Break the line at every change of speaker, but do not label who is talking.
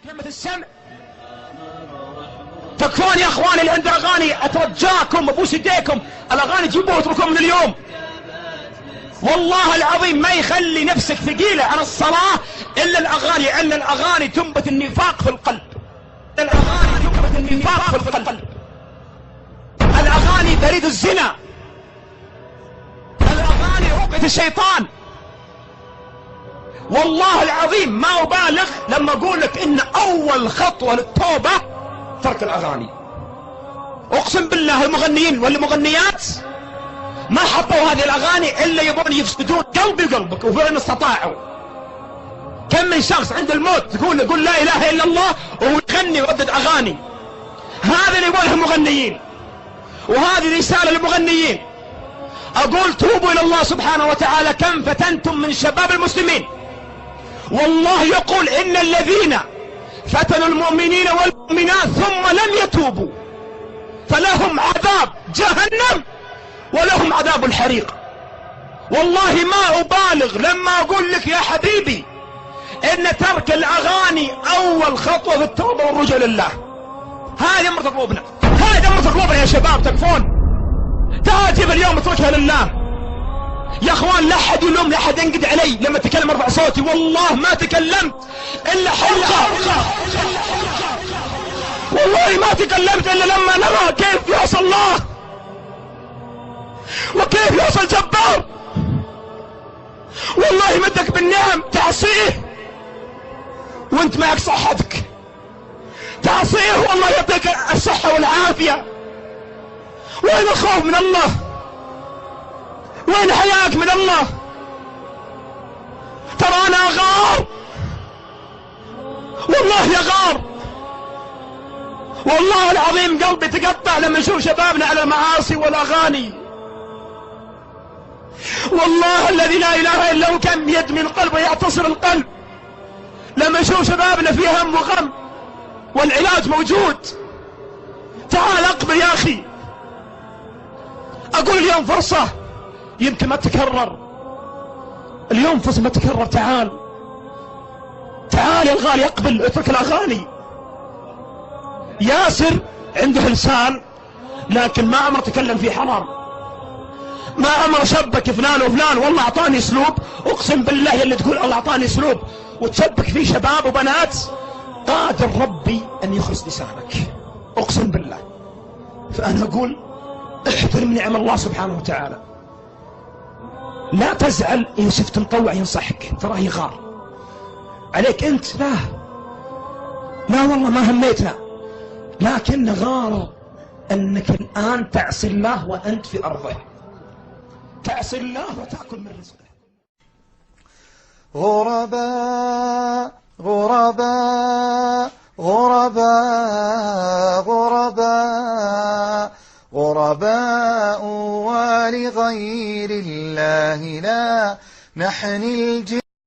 كلمة السمع. تكفون يا اخواني اللي عنده اغاني، اترجاكم ابوس يديكم، الاغاني جيبوها واتركوها من اليوم. والله العظيم ما يخلي نفسك ثقيلة عن الصلاة الا الاغاني، الا الاغاني تنبت النفاق في القلب. الاغاني تنبت النفاق في القلب. الاغاني بريد الزنا. الاغاني رقية الشيطان. والله العظيم ما أبالغ لما أقول لك إن أول خطوة للتوبة ترك الأغاني. أقسم بالله المغنيين والمغنيات ما حطوا هذه الأغاني إلا يبون يفسدون قلبي وقلبك، وفعلا استطاعوا. كم من شخص عند الموت تقول قل لا إله إلا الله وهو يغني ويردد أغاني. هذا اللي يبونه المغنيين، وهذه رسالة للمغنيين. أقول توبوا إلى الله سبحانه وتعالى. كم فتنتم من شباب المسلمين. والله يقول إن الذين فتنوا المؤمنين والمؤمنات ثم لم يتوبوا فلهم عذاب جهنم ولهم عذاب الحريق. والله ما أبالغ لما أقول لك يا حبيبي إن ترك الأغاني أول خطوة في التوبة والرجوع لله. هذه أمر قلوبنا، هذه أمر قلوبنا يا شباب، تكفون. تعجب اليوم اتركها لله يا اخوان. لا احد يلوم، لا احد ينقد علي لما اتكلم ارفع صوتي. والله ما تكلمت الا حلقة، والله ما تكلمت الا لما نرى كيف يعصى الله وكيف يعصى الجبار. والله مدك بالنعم تعصيه وانت معك صحتك، تعصيه والله يعطيك الصحة والعافية. وين الخوف من الله؟ وين حياك من الله؟ ترى انا اغار، والله اغار، والله العظيم قلبي تقطع لما نشوف شبابنا على المعاصي والاغاني. والله الذي لا اله الا هو كم يدمي القلب ويعتصر القلب لما نشوف شبابنا في هم وغم والعلاج موجود. تعال اقبل يا اخي. اقول اليوم فرصة يمكن ما تكرر، اليوم فرصة ما تكرر. تعال تعال يا الغالي، اقبل، اترك الاغاني. ياسر عنده لسان لكن ما عمره تكلم في حرام، ما عمره شبك فلان وفلان. والله اعطاني اسلوب، اقسم بالله اللي تقول الله اعطاني اسلوب وتشبك فيه شباب وبنات، قادر ربي ان يخرس لسانك، اقسم بالله. فانا اقول احترم نعم الله سبحانه وتعالى. لا تزعل إذا شفت مطوع ينصحك، تراه يغار عليك أنت. لا لا والله ما هميتنا، لكن غار أنك الآن تعصي الله وأنت في أرضه، تعصي الله وتأكل من رزقه.
غرباء غرباء غرباء غرباء غرباء ولغير الله لا نحن الجن.